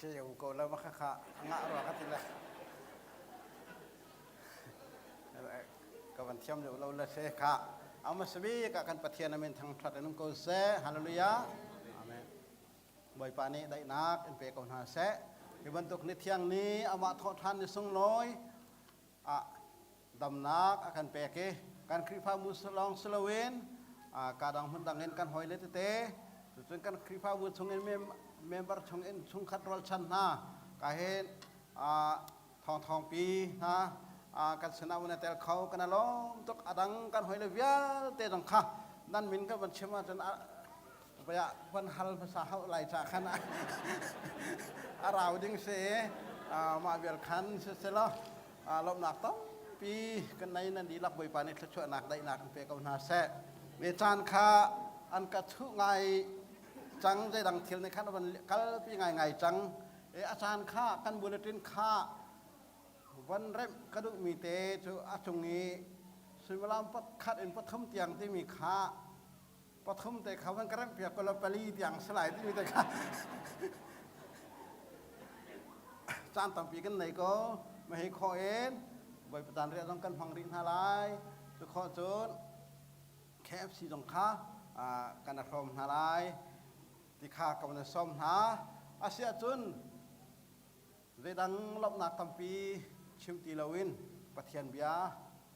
Ceu ko la ma kha ngah rua ka ti le. Ka van thiam deuh lo le se kha. Ama sabi ka kan Pathian amin thang that in ko se. Hallelujah. Amen. Bawipa nih daihnak in pe ko hna seh. Hi bantuk ni thiang ni amah thawh ṭhan ni sunglawi ah damnak a kan pek i kan Khrihfabu lawng si loin ka dang hmun dang in kan hawile tete cucun kan Khrihfabu chungin member chungin chungkhat rualchan hna ka hin thawngthawngpi hna kan sinah un tel kho kan lawm tuk. A dang kan hawile vialte zong kha nan min kan van chim ahcun baya van hal hmasa hau lai cha khan a rau ding si mah vial khan siselaw lawmhnak tampi kan nei. Nan dihlak Bawipa nih thluachuahnak, daihnak in pe ko hna seh. Me caan kha an ka chuh ngai cang, zeidang thil nih khan van kalpi ngai ngai cang. E a caan kha kan bulletin kha van remh ka duhmi te cu a cung i suimilam pakhat in pathum tiang timi kha pathum te kha van ka remh piak ko law pali tiang salai timi te kha. Caan tampi kan nei ko ma hi khawh in Bawipa tan riah zong kan hmang rih hna lai. Cu khawh cun KFC zong kha kan hrawm hna lai ti kha ka van sawm hna. Asiah cun zeidang lawmhnak tampi chim ti loin Pathian bia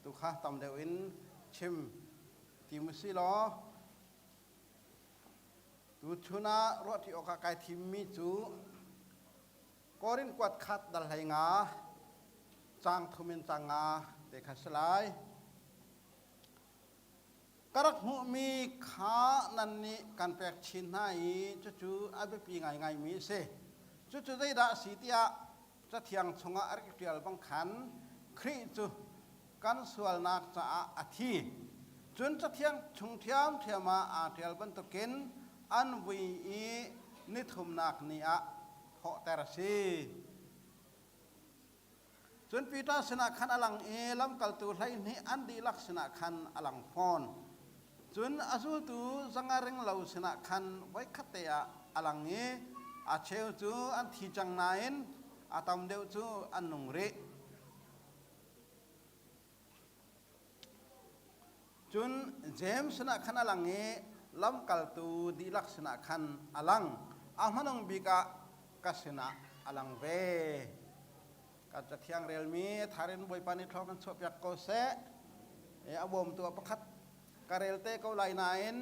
tu kha tam deuh in chim ti mu si law, tuchun ah ruahṭi awkah kai thimmi cu Korin kuat khat dal 15 caang thum in caang nga te kha si lai. Ka rak hmuhmi kha nannih kan pek chin hna i cucu a biapi ngaingaimi a si. Cucu zeidah a si tiah Cathiang chungah a rak i ṭial bang khan Khrih cu kan sualnak caah a thi. Cun Cathiang chung ṭhiamṭhiam ah aa ṭial bantukin an vui i nithumnak ni ah thawhter a si. Cun Peter sinah khan a lang i lamkaltu 12 an dihlak sinah khan a lang fawn. Cun a zultu 500 ring lo sinah khan voikhatte ah a lang i a cheu cu an thi cang nain a tam deuh cu an nung rih. Cun Jeim sinah khan a lang i lamkaltu dihlak sinah khan a lang. A hmanung bik ah ka sinah a lang ve. Kan Cathiang relmi tharin Bawipa nih thlawk kan chuahpiak ko seh. E, a bawmtu ah pakhat ka rel te ko lai nain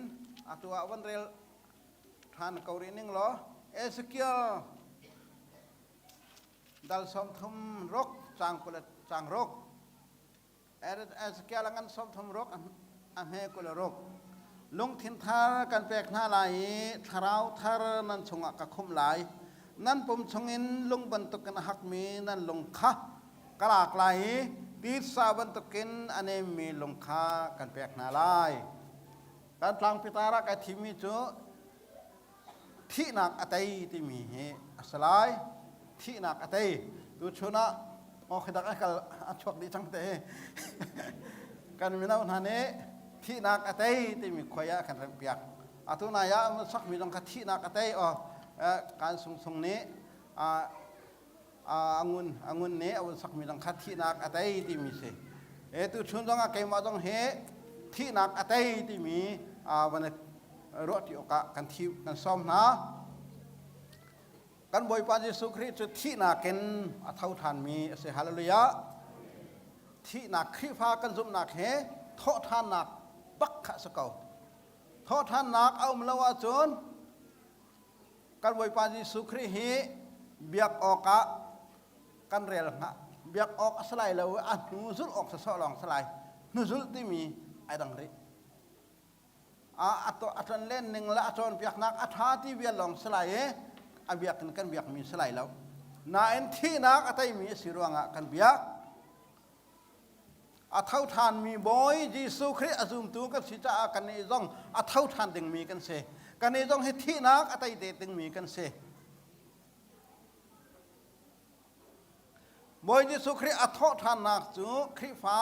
atu ah van rel ṭhan ko rih ning law. Ezekiel dal 36 caang 20 caang ruk. Ezekiel a ngan 36 a hme 26. Lungthin thar kan pek hna lai i thlarau thar nan chungah ka khumh lai. Nan pum chungin lung bantukin a hakmi nan lung kha ka lak lai i titsa bantukin a nemmi lung kha kan pek hna lai. Kan tlangpitar ah kai thimmi cu thihnak a tei timi hi a si lai. Thihnak a tei. Tuchun ah ngawkhidak a kal a chuak dih cang te. Kan mino hna nih thihnak a tei timi khuai ah kan remhpiak. Atu nai ah an sakmi zong kha thihnak a tei o kan sungsung nih angun angun nih a sakmi zong kha thihnak a tei timi si. E tuchun zong ah keimah zong hi thihnak a tei timi van ruahṭi awkah kan thi kan sawm hna. Kan Bawipa Jesuh Khrih cu thihnak in a tho ṭhanmi a si. Hallelujah. Thihnak, Khrihfa kan zumhnak he thawhṭhannak bak kha a si ko. Thawhṭhannak a um lo ahcun kan Bawipa Jesuh Khrih hi biak awkah kan rel hnga, biak awk a si lai lo, a hnu zulh awk sawsawh lawng si lai. Hnuzulh timi ai dang rih. A a tonlen ning le a cawnpiaknak a ṭha ti vial lawng si lai i a biak in kan biakmi si lai lo. Nain thihnak a teimi a si ruangah kan biak. A tho ṭhanmi Bawi Jesuh Khrih a zumtu kan si caah kannih zong a tho ṭhan dingmi kan si. Kannih zong hi thihnak a tei te dingmi kan si. Bawi Jesuh Khrih a thawhṭhannak cu Khrihfa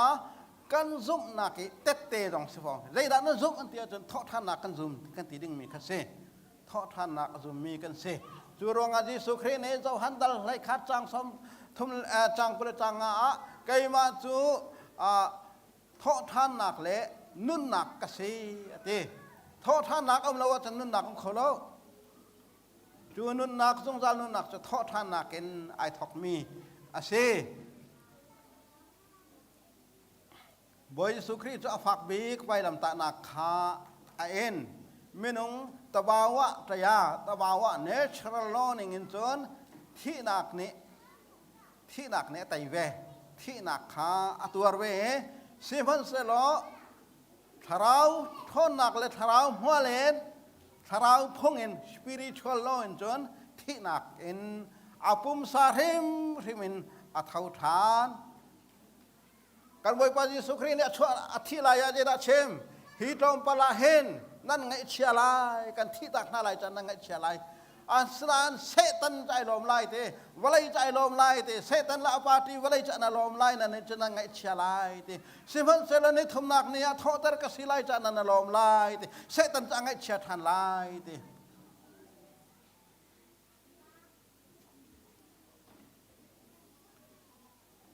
kan zumhnak i tette zong si fawn. Zeidah na zumh an ti ahcun thawhṭhannak kan zum kan ti dingmi kha si. Thawhṭhannak a zummi kan si. Cu ruangah Jesuh Khrih nih Johan dal hlei khat cang som thum cang kul cang nga ah keimah cu thawhṭhannak le nunnak ka si a ti. Thawhṭhannak um lo ahcun nunnak um kho lo. Cu nunnak zungzal nunnak cu thawhṭhannak in ai thawkmi a si. Bawi Jesuh Khrih cu a fak bik vailamtahnak kha a in. Minung tabawa taya tabawa natural law ning in cun thihnak nih thihnak nih a tei ve. Thihnak kha a tuar ve i sihmanhsehlaw thlarau ṭhawnnak le thlarau hmual in thlarau phung in spiritual law in cun thihnak in a pumsa hrimhrim in a tho ṭhan. Kan Bawipa Jesuh Khrih nih a chuah a thih lai ah zeidah a chim? Hi tlawmpal ah hin nan ngaihchia lai, kan thihtak hna lai caan nan ngaihchia lai. Asinain Satan ca ai lawm lai te, vawlei ca ai lawm lai te, Satan le a party vawlei ca na lawm lai nan cu nan ngaihchia lai te. Sihmanhsehlaw ni thumnak ni ah thawhter ka si lai ca nan lawm lai te. Satan ca ngaihchia ṭhan lai te.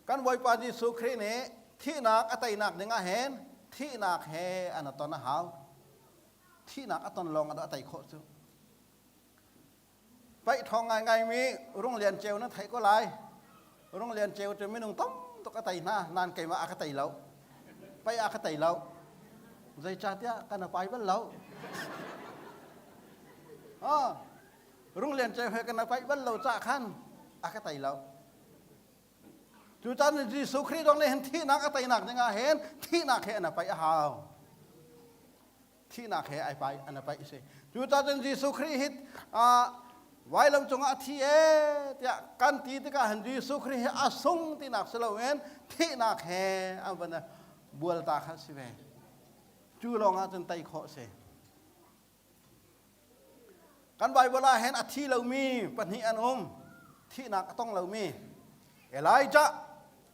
Kan Bawipa Jesuh Khrih nih thihnak a teinak ding ah hin thihnak he an a ton a hau. Thihnak a ton lawng ah a tei khawh cu. Paih ṭhawng ngaingaimi Rung Lian Ceu na theih ko lai. Rung Lian Ceu cu minung tam tuk a tei hna, nain keimah a ka tei lo. Paih a ka tei lo. Zeicahtiah kan a pai bal lo. Ah, Rung Lian Ceu he kan a paih bal lo cah khan a ka tei lo. Cucan Jesuh Khrih zong nih hin thihnak a teinak dingah hin thihnak he an a paih a hau. Thihnak he ai pai an a paih si. Cucun Jesuh Khrih hi vailam cungah a thi e tiah kan ti tikah hin Jesuh Khrih hi a sung tinak si loin thihnak he an van bual ta kha si ve. Cu lawngah cun tei khawh si. Kan Bible ah hin a thi lomi pahnih an um. Thihnak a tong lomi. Elijah,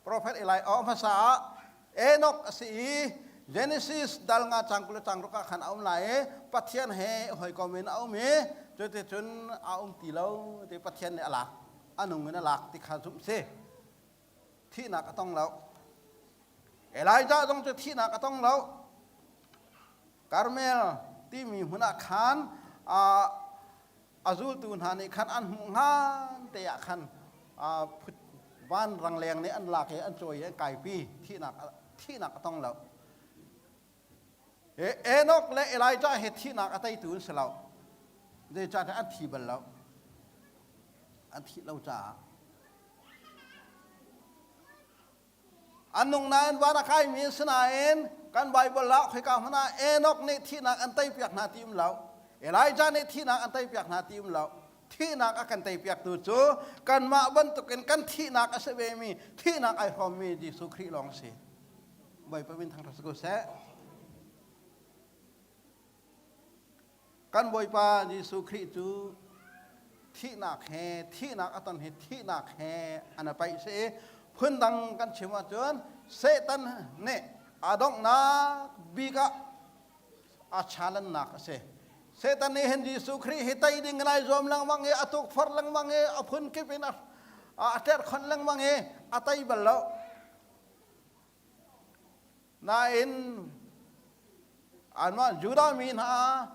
prophet Elijah hmasa ah Enoch a si i Genesis dal nga cang kul cang ruk ah khan a um lai i Pathian he hawikom in a um i cuticun a um ti lo ti Pathian nih a lak a nung in a lak ti kha zumh si. Thihnak a tong lo. Elijah zong cu thihnak a tong lo. Karmel timi hmun ah khan a zultu hna nih khan an hmuh ngan te ah khan van rangleng nih an lak i an cawi i an kaipi thihnak thihnak a tong lo. Enoch le Elijah he thihnak a teitu an si lo. Zeicahtiah an thi bal lo. An thih lo caah. An nung nain van a kaimi an si nain kan Bible ah khoika hmanh ah Enoch nih thihnak an teipiak hna ti um lo. Elijah nih thihnak an teipiak hna ti um lo. Thihnak a kan teipiaktu cu kanmah bantukin kan thihnak a si vemi thihnak ai hrawmmi Jesuh Khrih lawng a si. Bawipa min thangṭhat si ko seh. Kan Bawipa Jesuh Khrih cu thihnak he thihnak a ton hi thihnak he an a paih si i phundang kan chim ahcun Satan nih a donghnak bik ah a chalannak a si. Satan nih hin Jesuh Khrih hi tei ding in ai zuam lengmang i a tukforh lengmang i a phunkip in a tlerhkhonh lengmang i a tei bal lo. Nain anmah Judah mi hna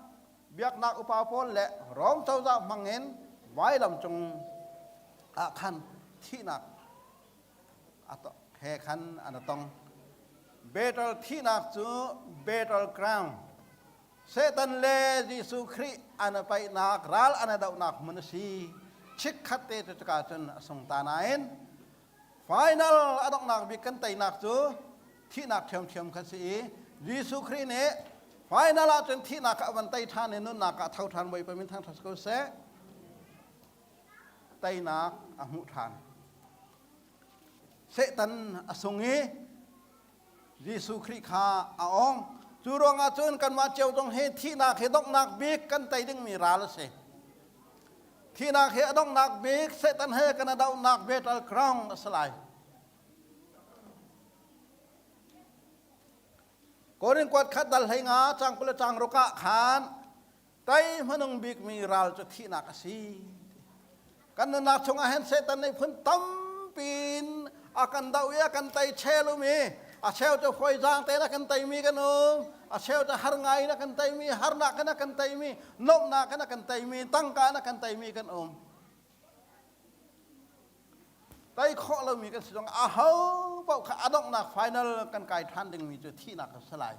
biaknak upa pawl le Rom cozah hmangin vailam cung ah khan thihnak he khan an tong. Battle thihnak cu battle ground Satan le Jesuh Khrih an paihnak ral an dohnak hmun a si. Chikkhat te cu cuka cun a sung ta nain Final a donghnak bik kan teinak cu thihnak ṭhiamṭhiam kha si i Jesuh Khrih nih final ah cun thihnak kha a van tei ṭhan i nunnak ah tho ṭhan Bawipa min thangṭhat ko seh. Teinak a hmuh ṭhan. Satan a sung i Jesuh Khrih kha a ong. Cu ruangah cun kanmah cio zong hi thihnak hi donghnak bik kan tei dingmi ral a si. Thihnak hi a donghnak bik Satan he kan i dohnak battle ground a si lai. Korin kuat khat dal hlei nga cang kul le cang ruk ah khan tei hmanung bikmi ral cu thihnak a si. Kan nunnak chungah hin Satan nih phun tampiin a kan doh i a kan tei chel um i a cheu cu fawizaang tein a kan teimi kan um, a cheu cu har ngai in a kan teimi, harnak in a kan teimi, nuamhnak in a kan teimi, tangka in a kan teimi kan um. Tei khawh lomi kan si zong aho paoh kha a donghnak final kan kai ṭhan dingmi cu thihnak a si lai.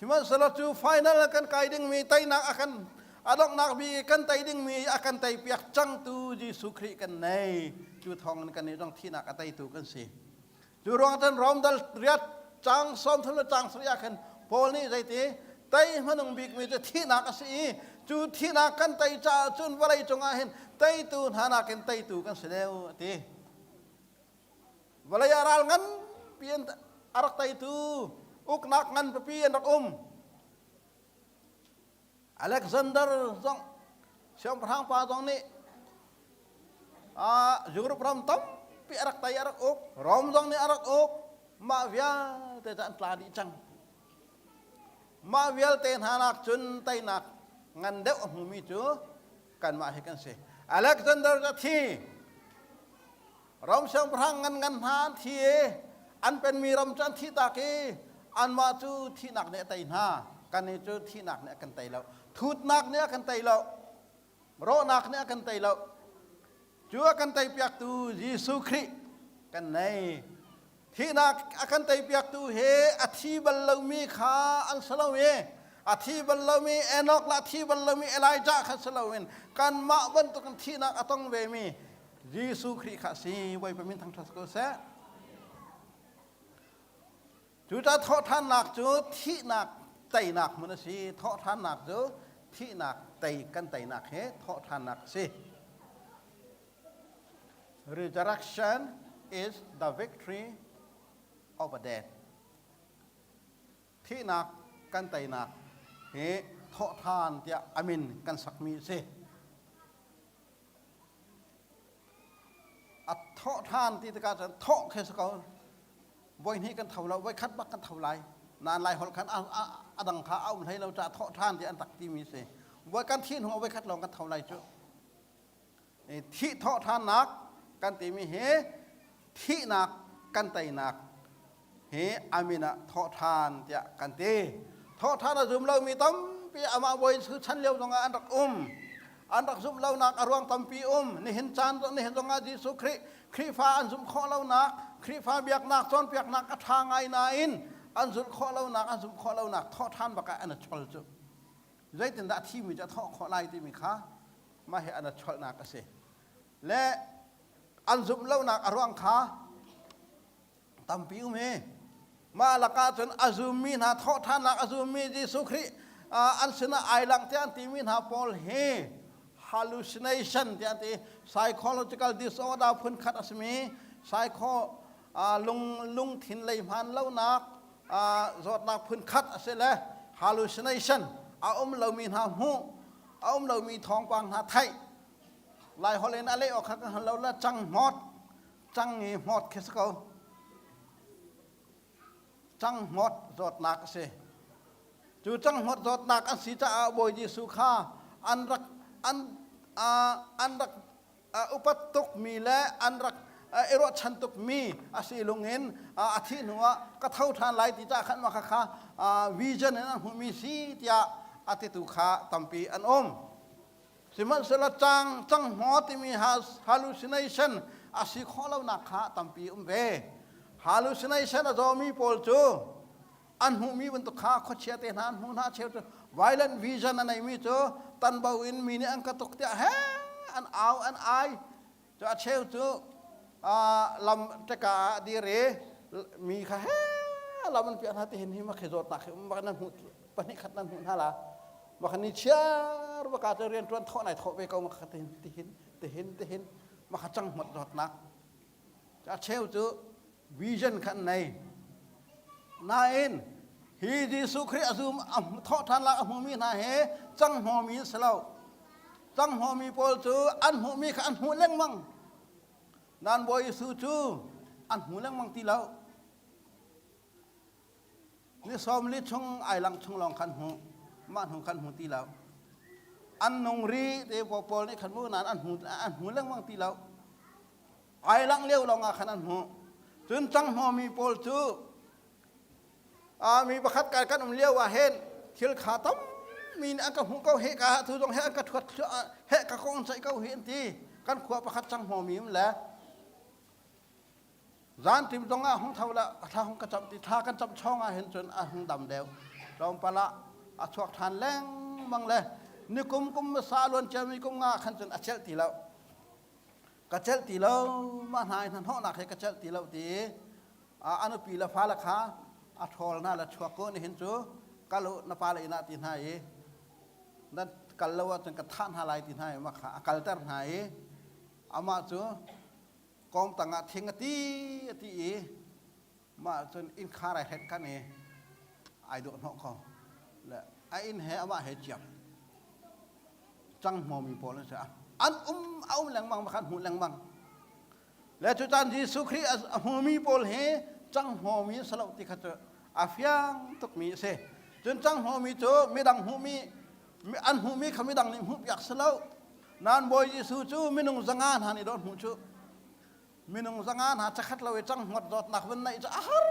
Sihmanhsehlaw cu final kan kai dingmi teinak a kan a donghnak bi kan tei dingmi a kan teipiak cangtu Jesuh Khrih kan nei. Cu thawng in kannih zong thihnak a teitu kan si. Cu ruang cun Rom dal riat cang 30 le cang sarih ah khan Paul nih zeiti tei hmanung bikmi cu thihnak a si i cu thihnak kan tei caah cun vawlei cungah hin teitu hna nakin teitu kan si deuh a ti. Vawlei ah ral nganpi an a rak teitu uknak ngan pipi an rak um. Alexander zong siangpahrang pa zong nih Europe ram tampi a rak tei a rak uk. Rom zong nih a rak uk. Mah vialte cu an tla dih cang. Mah vialte hna nak cun teinak ngan deuh a hmumi cu kanmah hi kan si. Alexander cu a thi. Rom siangpahrang ngan ngan hna an thi i an penmi ram cu an thihtak i anmah cu thihnak nih a tei hna. Kannih cu thihnak nih a kan tei lo. Thutnak nih a kan tei lo. Rawhnak nih a kan tei lo. Cu a kan teipiaktu Jesuh Khrih kan nei. Thihnak a kan teipiaktu hi a thi bal lomi kha an si lo i a thi bal lomi Enoch le a thi bal lomi Elijah kha si loin kanmah bantukin thihnak a tong vemi Jesuh Khrih kha a si. Bawipa min thangṭhat ko seh. Cucaah thawhṭhannak cu thihnak teinak hmun a si. Thawhṭhannak cu thihnak tei kan teinak hi thawhṭhannak a si. Resurrection is the victory over death. Thihnak kan teinak hi thawhṭhan tiah a min kan sakmi a si. A thawh ṭhan ti tikah cun thawh khi si ko. Voi hnih kan tho lo, voi khat bak kan tho lai. Nain Lai holh khan a dang kha a um hlei lo caah thawh ṭhan ti an rak timi si. Voi kan thih hnu voi khat lawng kan tho lai cu. Thih thawh ṭhannak kan timi hi thihnak kan teinak hi amin ah thawh ṭhan tiah kan ti. Thawh ṭhan a zum lomi tampi amah bawi chan lio zongah an rak um. An rak zumh lonak a ruang tampi um. Nihin caan nihin zongah Jesuh Khrih Khrihfa an zumh khawh lonak, Khrihfa biaknak cawnpiaknak a ṭha ngai nain an zulh khawh lonak, an zumh khawh lonak thawh ṭhan bak ah an i chol cu. Zeitindah a thimi cu a thawh khawh lai timi kha mah hi an i cholhnak a si. Le an zumh lonak a ruang kha tampi um hi mah lakah cun a zummi hna thawhṭhannak a zummi Jesuh Khrih an sinah ai lang tiah an timi hna pawl hi hallucination tiah an ti psychological disorder phun khat a simi psycho lung lungthin lei hmaan lonak zawtnak phun khat a si le hallucination a um lomi hna hmuh a um lomi thawngpang hna theih lai holh in a leh awk kha kan hal lo la cang hmawt cang i hmawt khi si ko cang hmawt zawtnak a si cu cang hmawt zawtnak an si caah Bawi Jesuh kha an rak an an rak upat tukmi le an rak i ruahchan tukmi a si lungin a thih hnuah ka tho ṭhan lai ti caah khan mah kha vision in an hmuhmi si tiah a titu kha tampi an um. Sihmanhsehlaw cang canghmaw timi hallucination a si khawh lonak kha tampi um ve. Hallucination a zawmi pawl cu an hmuhmi bantuk kha khuachia te hna an hmuh hna cheu cu violent vision a neimi cu tanbo in mi nih an ka tuk tiah he an au an ai cu a cheu cu lam ṭeka ah dir i mi kha he lam an piah hna ti hin hi ma khi zawtnak hi um bak nan hmuh pahnih khat nan hmuh hna la ma khan ni chiar baka cu rian ṭuan thawh nai thawh ve ko ma kha tihin tihin tihin tihin ma kha cang hmot zawtnak a cheu cu vision khan nei nain hi Jesuh Khrih a zum a thawh ṭhan lak a hmumi hna he cang hmawmi si lo cang hmawmi pawl cu an hmuhmi kha an hmuh lengmang nan Bawi Jesuh cu an hmu lengmang ti lo Ni 40 chung ai lang chung lawng khan hmu mah hnu khan hmu ti lo. An nung ri te pawl nih khan mu nain an hmu an hmu lengmang ti lo. Ai langh lio lawng ah khan an hmuh. Cun canghmawmi pawl cu mi pakhat kai kan um lio ah hin thil kha tam mi nih an ka hmuh ko he ka tu zong he an ka thuat he ka kong ceih ko hi an ti. Kan khua pakhat canghmawmi um le zan tim zong ah hung tho la thla hung ka cam ti thla kan cam chong ah hin cun a hung dam deuh. Tlawmpal ah a chuak ṭhan lengmang le nikum kum sa luan ciami kum nga khan cun a celh ti lo. Ka celh ti lo, mah hna i hnahnawhnak he ka celh ti lo ti a nupi le fale kha a ṭhawl hna le chuak ko nihin cu kal u na pale inn ah ti hna i nan kal lo ahcun ka thah hna lai ti hna i mah kha a kalter hna i amah cu kawm tangah thing a ti a ti i mah cun innkhar ai hrenh kan i ai dawh hnawh ko le a inn he amah he ciam cang hmawmi pawl an si. An um a um lengmang ma khan hmuh lengmang le cu caan Jesuh Khrih a hmumi pawl hi cang hmawmi salo ti kha cu a fiang tukmi a si. Cun cang hmawmi cu midang hmuhmi an hmuhmi kha midang nih hmuhpiak si lo nan Bawi Jesuh cu minung 500 hna nih dawh hmuh cu minung 500 hna chakhat lo i cang hmawt zawtnak vun neih cu a har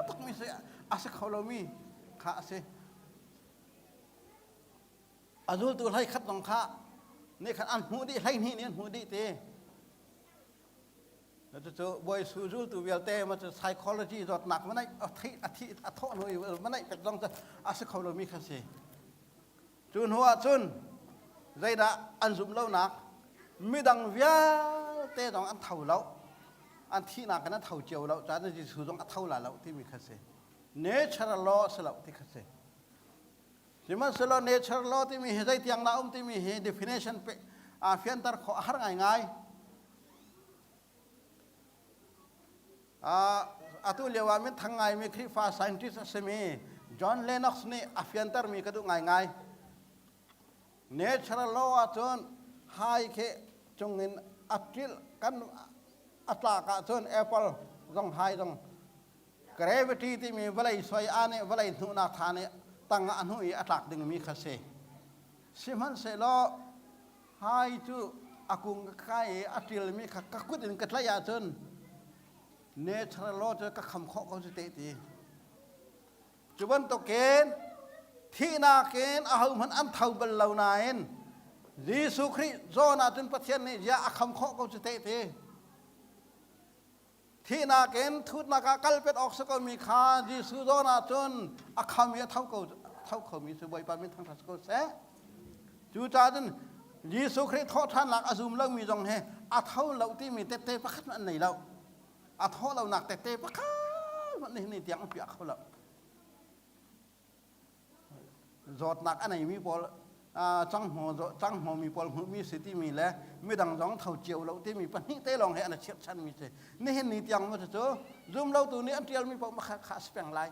tukmi si, a si kho lomi kha a si. A zultu 11 zong kha nih khan an hmuh dih, 12 nih an hmuh dih ti. Cucu Bawi Su zultu vialte ma cu psychology zawtnak ma neih a thi a thi a thawh hnu i ma neih pek zong cu a si kho lomi kha si. Cu hnu ah cun zeidah an zumh lonak midang vialte zong an tho lo, an thihnak in an tho cio lo caan Jesuh zong a tho la lo timi kha si. Natural law a si lo ti kha si. Sihmanhsehlaw natural law timi hi zeitiang dah um timi hi definition pe aa fianter khawh a har ngaingai. Atu lio ah minthang ngaimi Khrihfa scientist a simi John Lennox nih a fiantermi ka duh ngaingai. Natural law ahcun hai khi cungin a ṭil kan a tlak ahcun apple zong hai zong gravity timi vawlei soi a nih vawlei hnuhnak tha nih tang ah a hnuh i a tlak dingmi kha si. Sihmanhsehlaw hai cu a kung ka kai i a ṭilmi kha ka kut in ka tlaih ahcun natural law cu ka kham khawh ko cu te ti. Cu bantukin thihnak in ahohmanh an tho bal lo nain Jesuh Khrih zawn ahcun Pathian nih ziah a kham khawh ko cu te ti. Thihnak in thutnak ah kal pet awk si komi kha Jesuh zawn ahcun a kham i a tho ko tho khomi cu Bawipa min thangṭhat si ko seh. Cucaah cun Jesuh Khrih thawhṭhannak a zum lomi zong hi a tho lo timi tette pakhat hmanh an nei lo. A thawh lonak tette pakhat hmanh nihin ni tiang an piah kho lo. Zawtnak a neimi pawl canghmawmi pawl hmuhmi si timi le midang zong tho cio lo timi pahnih te lawng he an i chirhchanmi si. Nihin ni tiang maw cucu zumlotu nih an ṭialmi paoh kha kha a si peng lai.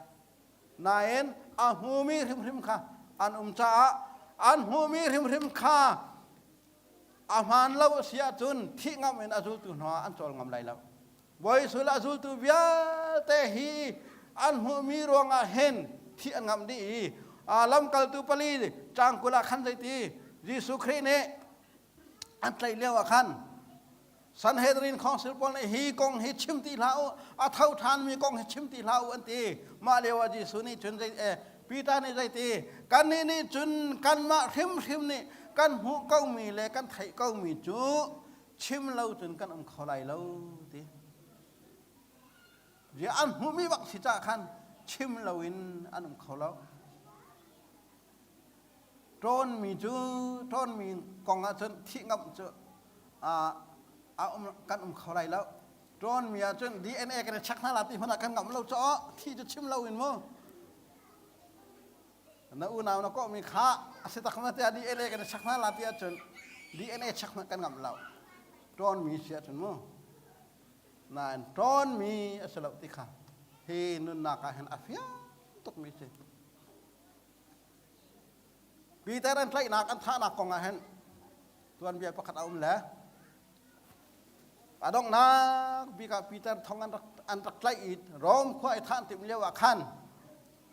Nain a hmumi hrimhrim kha an um caah an hmuhmi hrimhrim kha a hmaan lo a si ahcun thih ngam in a zultu hna an cawl ngam lai lo. Bawi Jesuh le a zultu vialte hi an hmuhmi ruangah hin thih an ngamh dih i lamkaltu pali caang 20 ah khan zeiti Jesuh Khrih nih an tlaih lio ah khan Sanhedrin Council pawl nih hi kong hi chim ti hlah u, a tho ṭhanmi kong hi chim ti hlah u an ti. Mah lio ah Jesuh nih cun zei Peter nih zeiti kannih nih cun kanmah hrimhrim nih kan hmuh komi le kan theih komi cu chim lo cun kan um kho lai lo ti. Bia an hmuhmi bak si cah khan chim loin an um kho lo. Ṭawnmi cu ṭawnmi kong ahcun thih ngamh cu a um kan um kho lai lo. Ṭawnmi ahcun DNA kan i check hna la ti hmanh ah kan ngamh lo caw thi cu chim lo in mu. Na unau na kawhmi kha a si tak ma tiah DNA kan i check hna la ti ahcun DNA check hmanh kan ngamh lo. Ṭawnmi si ahcun mu. Nain ṭawnmi a si lo ti kha hi nunnak ah hin a fiang tukmi si. Peter an tlaihnak an thahnak kong ah hin tuanbia pakhat a um le a donghnak bik ah Peter thong an rak tlaih i Rom khua i thah an timh lio ah khan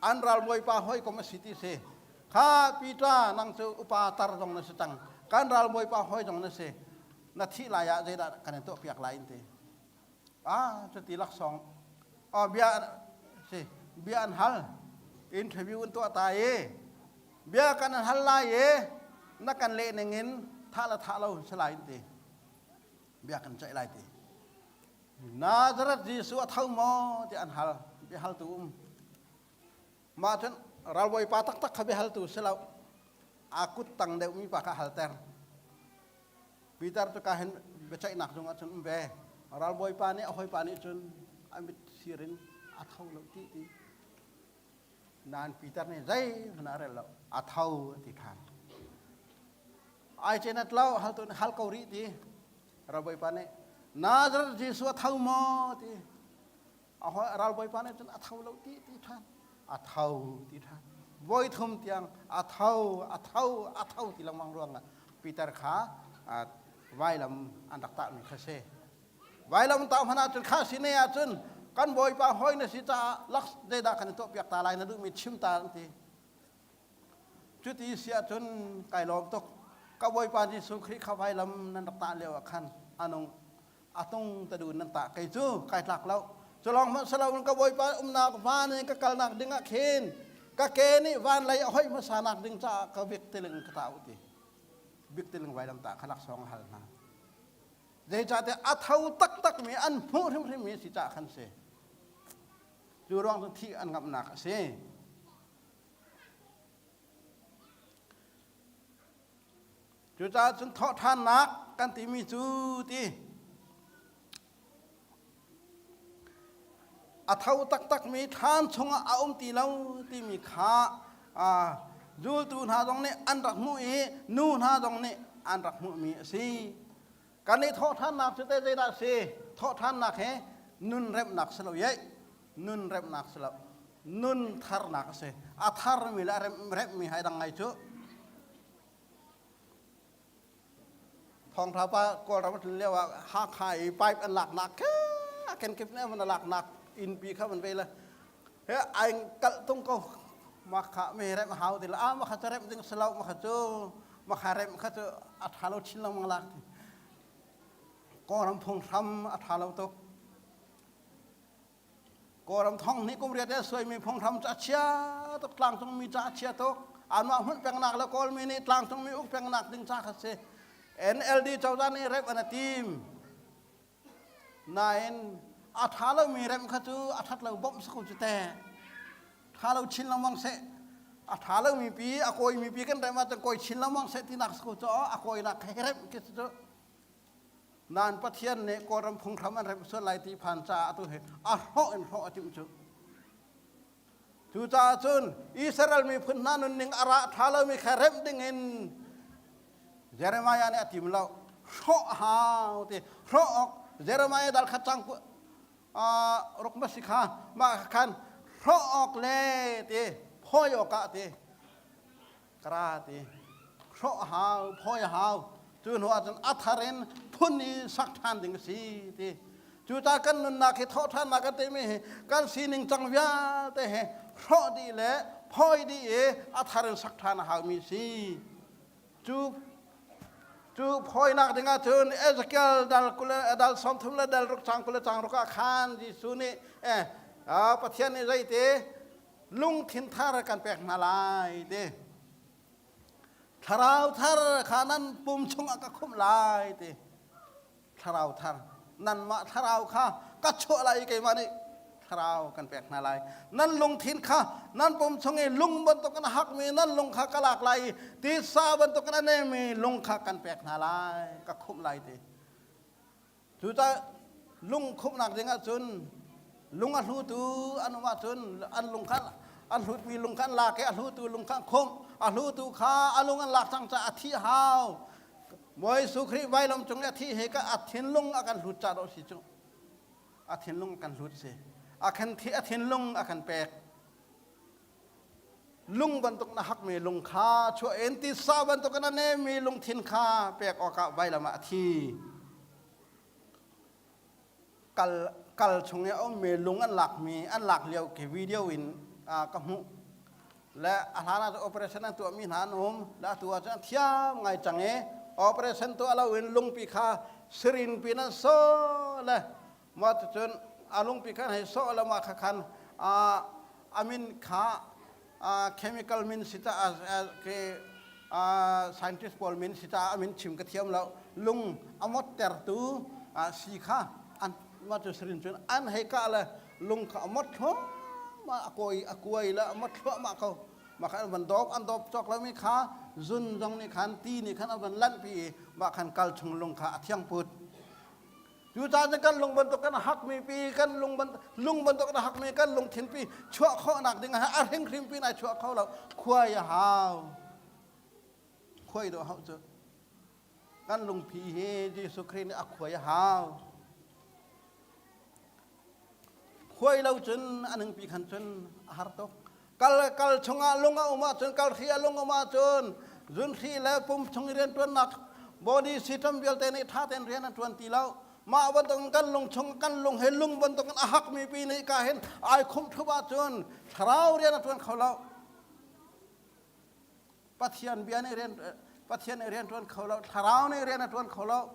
an ralbawipa hawikom a si ti si. Kha Peter nang cu upa tar zong na si cang. Kan ral bawipa hawi zong na si. Na thih lai ah zeidah kan in tuahpiak lai in ti. Ah, cuti laksawng. Oh, bia si bia an hal. Interview an tuah ta i bia kan an hal lai i na kan leh ning in thah le thah lo si lai in ti. Bia kan ceih lai ti. Nazareth Jesuh a tho maw ti an hal. Bia haltu um. Mah cun ralbawipa taktak kha biahaltu si lo. A kut tang deuhmi pa kha halter. Peter cu ka hin biaceihnak zung ah cun um ve. Ralbawipa nih a hawipa nih cun a mit sir in a tho lo ti ti. Nain Peter nih zeihmanh a rel lo. A tho a ti ṭhan. Ai cenat lo hal tu hal ko rih ti. Ralbawipa nih Nazareth Jesuh a tho maw ti. A ralbawipa nih cun a tho lo ti ti ṭhan a tho ti ṭhan voi thum tiang a tho a tho a tho ti lengmang ruangah Peter kha vailam an rak tahmi kha si. Vailam tah hmanh ahcun kha si ne ahcun kan bawipa hawi na si caah lak zeidah kan i tuahpiak ta lai na duhmi chim ta an ti. Cuti si ahcun kai lawm tuk. Ka Bawipa Jesuh Khrih kha vailam nan rak tah lio ah khan anung atung ta dun nan tah kei cu kai tlak lo. Cu lawng hmanh si loin ka Bawipa umnak van in ka kalnak ding ah khin ka ke nih van lei a hoih hmasa nak ding caah ka bik tiling ka tah u ti. Bik tiling vailam tah kha laksawng a hal hna. Zeicahtiah a tho taktakmi an hmuh hrimhrimmi si caah khan si. Cu ruang cu thih an ngamhnak a si. Cucaah cun thawhṭhannak kan timi cu ti a tho taktakmi thlan chungah a um ti lo timi kha zultu hna zong nih an rak hmuh i nu hna zong nih an rak hmuhmi a si. Kan i thawhṭhannak cu teh zeidah a si? Thawhṭhannak he nun remnak si lo ye. Nun remnak si lo. Nun tharnak a si. A tharmi le a remmi hai dang ngai cu. Thawngṭha pa Kawlram a tlun lio ah Hakha i pipe an laknak kha kenkip ne man laknak innpi kha man ve le he ai kalh tung ko ma kha me rem hau ti la a ma kha cu rem ding si lo ma kha cu ma kha rem kha cu a ṭha lo chin lengmang lak ti Kawlram phunghram a ṭha lo tuk Kawlram thong hnih kum riat e suaimi phunghram cu a chia tuk tlangcungmi ca a chia tuk anmah hmunh pengnak le Kawlmi nih tlangcungmi uk pengnak ding ca kha si NLD cozah nih rep an a tim Nain a ṭha lomi remh kha cu a ṭhat lo bawmh si ko cu teh. Ṭha lo chin lengmang seh. A ṭha lomi pi, a kawimi pi kan remh ahcun kawi chin lengmang seh tinak si ko cu a kawinak kha remh khi cu. Nain Pathian nih Kawlram phunghram an remh sual lai ti phan caah atu hi a hrawh in hrawh a timh cu. Cucaah cun Israel miphun hna nunning a ra ṭha lomi kha remh dingin Jeremiah nih a tim lo. Hrawh a hau ti. Hrawh awk Jeremiah dal khat cang ruk ma si kha mah khan hrawh awk le ti phawi awkah ti kara ti hrawh a hau phawi a hau cu hnu ahcun a thar in phun i sak ṭhan ding a si ti cucaah kan nunnak hi thawh ṭhannak kan timi hi kan sining cang vialte hi hrawh dih le phawi dih i a thar in sak ṭhan a haumi si cu cu phawinak ding ahcun Ezekiel dal kul dal 30 le dal ruk chang kul le chang ruk ah khan Jesuh nih eh Pathian nih zeiti lungthin thar kan pek hna lai ti thlarau thar kha nan pum chungah ka khumh lai ti thlarau thar nanmah thlarau kha ka chuah lai i keimah nih thlarau kan pek hna lai nan lungthin kha nan pum chung i lung bantuk in a hakmi nan lung kha ka lak lai i tisa bantuk in a nemmi lung kha kan pek hna lai ka khumh lai ti Cucaah lung khumhnak ding ahcun lung a hlutu an um ahcun an lung kha an hlutmi lung kha an lak i a hlutu lung kha an khumh a hlutu kha a lung an lak cang caah a thih hau Bawi Jesuh Khrih vailam cung i a thih hi ka a thinlung a kan hlut ca dawh si cu a thinlung a kan hlut si a kan thi a thinlung a kan pek lung bantuk na hakmi lung kha chuah in tisa bantuk in a nemmi lungthin kha pek awkah vailam ah a thi. Kal, kal chung i a ummi lung an lakmi an lak lio khi video in ka hmuh. Le a hlan ah operation an tuahmi hna an um. Le atu ah cun an thiam ngai cang i operation tuah loin lungpi kha sirin pin an sawh le mah cucun a lungpi khan hei sawh le mah kha khan a min kha chemical min si caah ke scientist pawl min si caah a min chim ka thiam lo. Lung a mottertu si kha an mah cu sirin cun an hei kah le lung kha a mot thluahmah, a kuai, a kuai le a mot thluahmah ko. Mah kha an van dawp, an dawp cawk lomi kha zun zong nih khan, ti nih khan a van lanhpi i mah khan kal chung lung kha a thiang put. Cucaah cun kan lung bantuk kan hakmi pi, kan lung lung bantuk kan hakmi kan lungthin pi chuah khawhnak ding ah a hringhrim pin ai chuah kho lo. Khuai a hau. Khuai dawh hau cu. Kan lungphi hi Jesuh Khrih nih a khuai a hau. Khuai lo cun a ningpi khan cun a har tuk. Kal kal chungah lung a um ahcun, kal hri a lung um ahcun, zun hri le pum chung i rianṭuannak body system vialte nih ṭha tein rian an ṭuan ti lo. Mah bantukin kan lung chung kan lung he lung bantukin a hakmi pi nih ka hin ai khumh ṭhup ahcun thlarau rian a ṭuan kho lo. Pathian bia nih rian Pathian nih rian ṭuan kho lo, thlarau nih rian a ṭuan kho lo.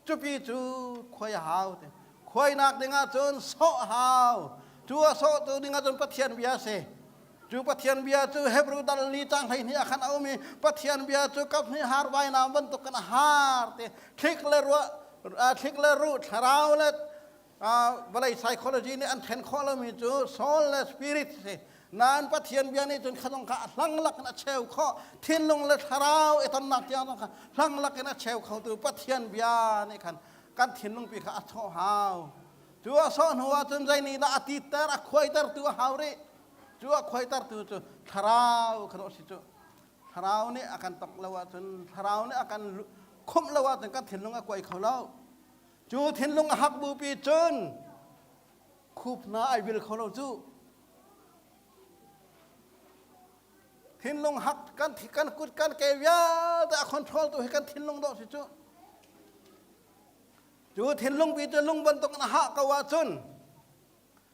Cupi cu khuai a hau te. Khuainak ding ahcun sawh a hau. Cu a sawhtu ding ahcun Pathian bia a si. Cu Pathian bia cu Hebrew dal li cang 12 ah khan a um i Pathian bia cu kap hnih har vainam bantuk kan a har te. Thlik le ruah, thlik le ruh, thlarau le vawlei psychology nih an then khawh lomi cu soul le spirit si. Nain Pathian bia nih cun kha kha a hlang lak in a cheu khawh. Thinlung le thlarau i tonnak tiang zong kha hlang lak in a cheu khotu Pathian bia nih khan kan thinlung pi kha a thawh hau. Cu a sawh hnu ah cun zei nih dah a titter, a khuaitertu a hau rih. Cu a khuaitertu cu thlarau kha dawh si cu. Thlarau nih a kan tongh lo ahcun, thlarau nih a kan khumh lo ahcun kan thinlung a kuai kho lo. Cu thinlung a hak bupi cun khup hna ai vil kho lo cu. Thinlung hak kan kan kut kan ke vialte a control tu hi kan thinlung dawh si cu. Cu thinlung pi cu lung bantuk in a hah ko ahcun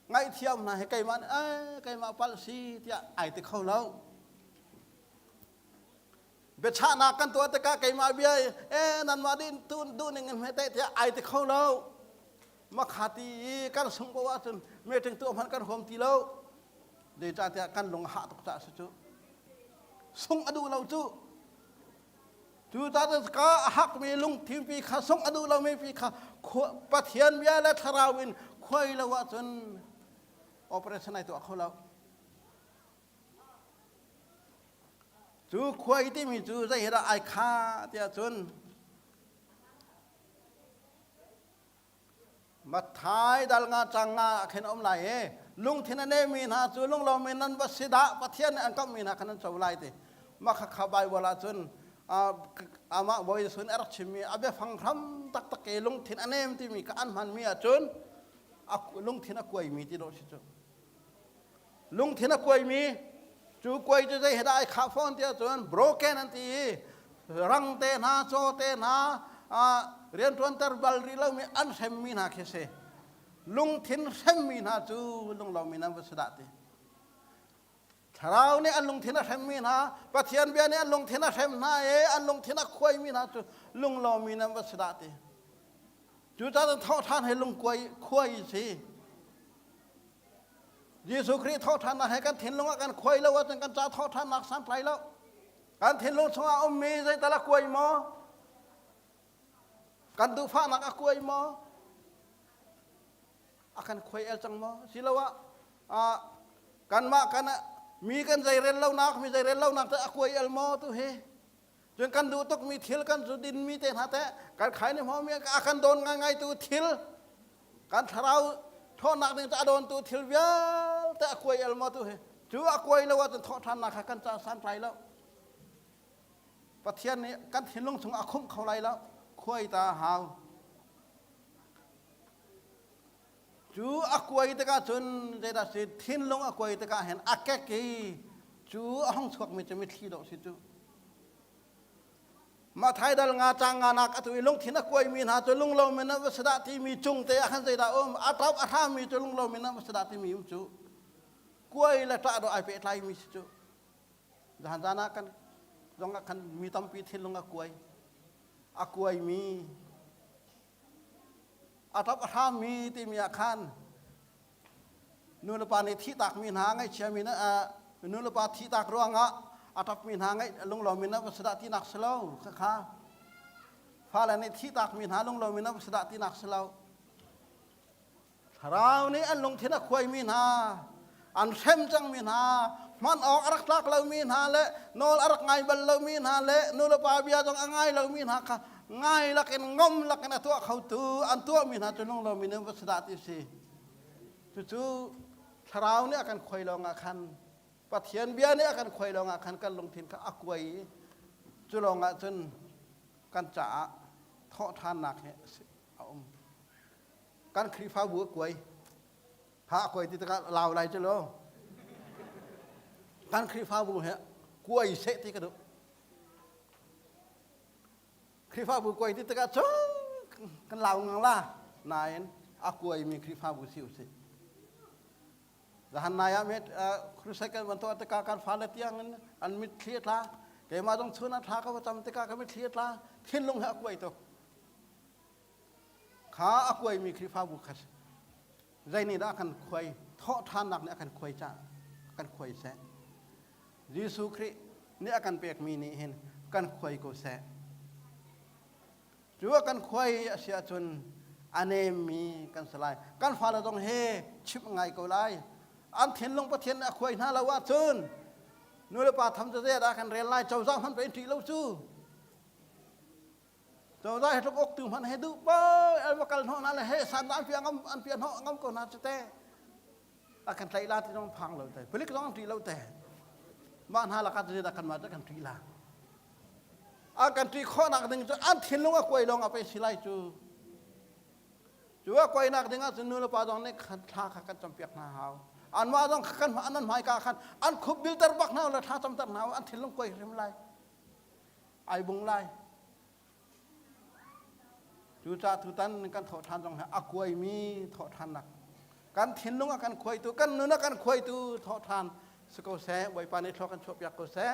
ngaihthiam hna hi keimah nih ai keimah palh si tiah ai ti kho lo. Biachahnak kan tuah tikah keimah bia e nanmah din duh ning in hme teh tiah ai ti kho lo. Makhati i kan sung ko ahcun meeting tuah hmanh kan huam ti lo. Zeicahtiah kan lung a hah tuk caah si cu. Sung a duh lo cu. Cu caah ka a hakmi lungthinpi kha sung a duh lomi pi kha Pathian bia le thlarau in khuai lo ahcun operation ai tuah kho lo. Cu khuai timi cu zei he dah ai khah tiah cun Matthai dal nga cang nga ah khin a um lai i lungthin a neimi hna cu lunglawmmi nan va si dah, Pathian nih an komhmi hna kha nan co lai ti. Mah khakha Baibal ah cun amah Bawi Jesuh nih a rak chimmi a biafang hram taktak i lungthin a nem timi kha an hmanmi ahcun lungthin a kuaimi ti dawh si cu. Lungthin a kuaimi cu kuai cu zei he dah ai khah fawn tiah cun broken an ti i rang te hna, caw te hna, rianṭuanter bal rih lomi an hremmi hna khi si. Lungthin hremmi hna cu lunglomi nan va si dah ti. Thlarau nih an lungthin a hremmi hna, Pathian bia nih an lungthin a hrem hna i an lungthin a khuaimi hna cu lunglomi nan va si dah ti. Cucaah thawhṭhan he lungkuai khuai si. Jesuh Khrih thawhṭhannak he kan thinlung ah kan khuai lo ahcun kan ca thawhṭhannak santlai lo. Kan thinlung chungah ummi zeital a kuai maw? Kan duhfahnak a kuai maw? A kan khuai el cang maw? Siloah kanmah kan mi kan zeirel lonak, mi zeirel lonak te a kuai el maw tu hi? Cun kan duh tukmi thil, kan zu dinmi te hna teh, kan khai ni hmawmi a kan dawn ngaingai tu thil, kan thlarau ṭhawnnak ding cu a dawntu thil vialte a kuai el maw tu hi? Cu a kuai lo ahcun thawhṭhannak kha kan ca santlai lo. Pathian nih kan thinlung chung a khumh kho lai lo. Khuai ta hau. Cu a kuai tikah cun zeidah si? Thinlung a kuai tikah hin a kek i cu a hung chuakmi cu mitthli dawh si cu. Mah thaidal nga cang nga nak atu i lungthin a kuaimi hna cu lunglomi nan va si dah timi cung te ah khan zeidah um? A ṭap a hrami cu lunglomi nan va si dah timi um cu. Kuai le ṭah dawh ai pehtlaimi si cu. Zahan zan ah kan zong ah khan mi tampi thinlung a kuai. A kuaimi a ṭap a hrammi timi ah khan nulepa nih thihtakmi hna ngaihchiami na nulepa thihtak ruangah a ṭapmi hna ngaih lunglawmi na va si dah tinak si lo khakha fale nih thihtakmi hna lunglawmi na va si dah tinak si lo. Thlarau nih an lungthin a khuaimi hna, an hrem cangmi hna, hman awk a rak tlak lomi hna le nawl a rak ngai bal lomi hna le nulepa bia zong a ngai lomi hna kha ngai lakin ngom lakin a tuah khotu an tuahmi hna cu lunglomi nih va si dah ti si. Cucu Thlarau nih a kan khuai lawngah khan Pathian bia nih a kan khuai lawngah khan kan lungthin kha a kuai i cu lawngah cun kan caah thawhṭhannak hi a um. Kan Khrihfabu a kuai. Ha a kuai ti tikah lau lai cu lo. Kan Khrihfabu he kuai seh ti ka duh. Khrihfabu kuai ti tikah cung kan lau ngang la. Nain a kuaimi Khrihfabu si usih. Zahan nai ah met crusade kan van tuah tikah kan fale tiang in an mitthli a tla. Keimah zong chun a thla ka va cam tikah ka mitthli a tla. Thinlung he a kuai tuk. Kha a kuaimi Khrihfabu kha zei nih dah a kan khuai? Thawhṭhannak nih a kan khuai caah a kan khuai seh. Jesuh Khrih nih a kan pekmi nih hin kan khuai ko seh. Cu a kan khuai a si ahcun a nemmi kan si lai. Kan fale zong he chimh ngai ko lai. An thinlung Pathian nih a khuai hna lo ahcun nu le pa tham cu zei dah kan rel lai? Cozah hmanh pei ṭih lo cu. Cozah hi tluk uktu hmanh he duh paoh an va kal hnawh hna le he san an pia ngam an pia hnawh ngam ko hna cu te. A kan tlaih la ti zong phang lo te. Palik zong ṭih lo te. Mah hna lakah cu zeidah kan mah cu kan ṭih la. A kan ṭih khawhnak ding cu an thinlung a kuai lawng a pe si lai cu. Cu a kuainak ding ah cun nu le pa zong nih khan thla kha kan campiak hna hau. Anmah zong kan an hmaika khan an khup bilter bak hna le thla camter hna an thinlung kuai hrim lai. Ai bung lai. Cucaah tutan kan thawh ṭhan zong hi a kuaimi thawh ṭhannak kan thinlung a kan khuaitu kan nun a kan khuaitu thawh ṭhan si ko seh. Bawipa nih thlua kan chuahpiak ko seh.